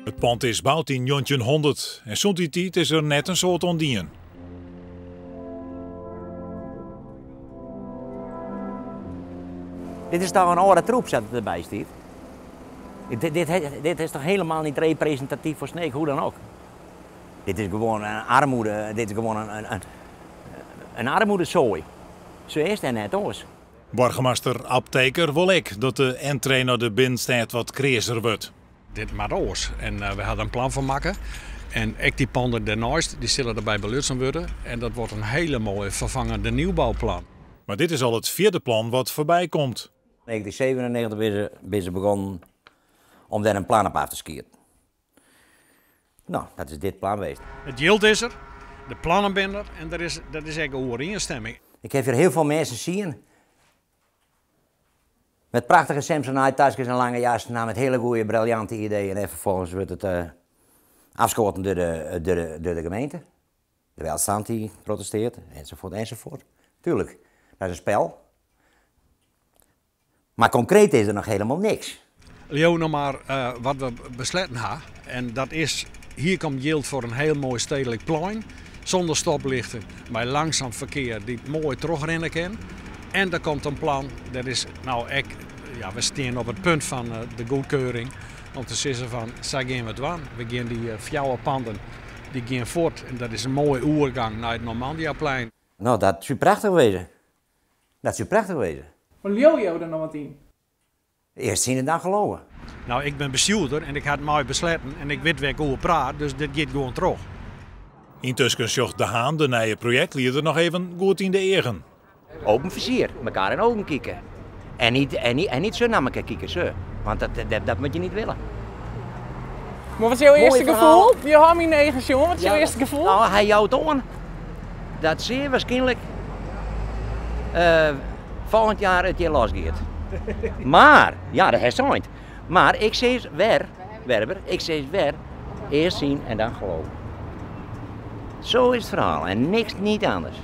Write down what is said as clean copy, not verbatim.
It pân is boud yn 1900 en sûnt dy tiid is der net in soad oan dien. Dit is toch in âlde troep sa't it derby stiet? Dit, dit, dit is toch helemaal niet representatief voor Sneek, hoe dan ook. Dit is gewoon in armoede, dit is gewoon in armoedesoai. Sa is it en net oars. Boargemaster Apteker wol ek dat de entree nei de binnenstêd wat kreazer wurdt. Dit moat oars en we ha der in plan foar makke. En ek dy panden dêrneist dy sille derby belutsen wurde. En dat wordt in hiele moaie ferfangende nieuwbouwplan. Mar dit is al it fjirde plan wat foarby komt. Yn 1997 binne se begûn om dêr in plan op ôf te skieten. No, dat is dit plan west. It jild is der, de plannen binne der en der is, dat is ek oerienstimming. Ik ha hjir hiel folle minsken sjoen met prachtige Samsonite taskes en lange jassen, nou, met hiele goede, briljante ideeën. En ferfolgens wurdt it ôfsketten troch de gemeente. De welstand dy protestearret, ensafuort, ensafuort. Tuerlik, dat is in spel. Mar konkreet is der noch hielendal niks. Leau no mar wat we besletten ha. En dat is, hjir komt jild foar in hiel moai stedlik plein. Sûnder stoplichten, mei langsaam ferkear dy't moai trochrinne kin. En der komt in plan, dat is no ek, ja, we steane op it punt fan de goedkeuring om te sizzen fan, sa gean we it dwaan. We gean dy fjouwer panden, dy gean fuort en dat is in moaie oergong nei it Normandiaplein. No, dat soe prachtich wêze. Dat soe prachtich wêze. Mar leauwe jo der noch wat yn? Earst sjen en dan geloven. No, ik bin bestjoerder en ik ha it mei besletten en ik wit wêr't ik oer praat, dus dit giet gewoan troch. Yntusken sjocht De Haan de nije projektlieder noch even goed yn de eagen. Open vizier, elkoar yn ogen kike. En niet sa nei elkoar kike, sa. Want dat moatte je net wille. Mar wat is jo earste gefoel? Jo ha him yn de eagen sjoen, wat is jo earste gefoel? No, hy jout oan dat sear wierskynlik folgjend jier it hjir los giet. Mar, ja, dat hat sein. Mar ik sis wer, Werber, ik sis wer, earst sjen en dan geloven. Sa is it ferhaal en niks niet anders.